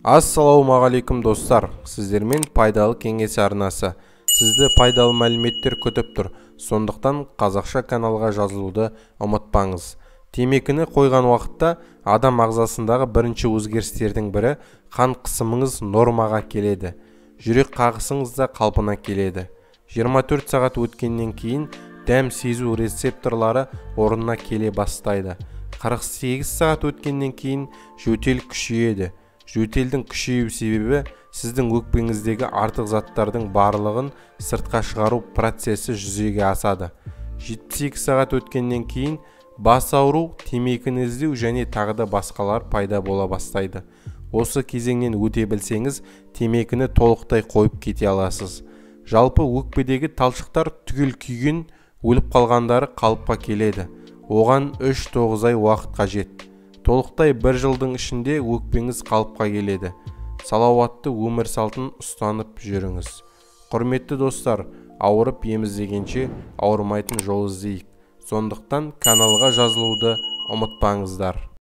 Ассалаумағалейкум, достар! Сіздермен «Пайдалы кеңес» арнасы. Сізді пайдалы мәліметтер күтіп тұр, сондықтан қазақша каналға жазылуды ұмытпаңыз. Темекіні қойған уақытта адам ағзасындағы бірінші өзгерістердің бірі – қан қысымыңыз нормаға келеді, жүрек қағысыңыз да қалпына келеді. 24 сағат өткеннен кейін дәм сезу рецепторлары орнына келе бастайды. 48 сағат өткеннен кейін жөтел күшейеді. Жөтелдің күшею себебі – сіздің өкпеңіздегі артық заттардың барлығын сыртқа шығару процесі жүзеге асады. 72 сағат өткеннен кейін бас ауру, темекіні іздеу және тағы да басқалар пайда бола бастайды. Осы кезеңнен өте білсеңіз, темекіні толықтай қойып кете аласыз. Жалпы, өкпедегі талшықтар түгел күйген, өліп қалғандары қалыпқа келеді. Оған 3-9 ай уақыт қажет. Толықтай бір жылдың ішінде өкпеңіз қалыпқа келеді. Салауатты өмір салтын ұстанып жүріңіз. Құрметті достар, ауырып ем іздегенше, ауырмайтын жол іздейік. Сондықтан каналға жазылуды ұмытпаңыздар.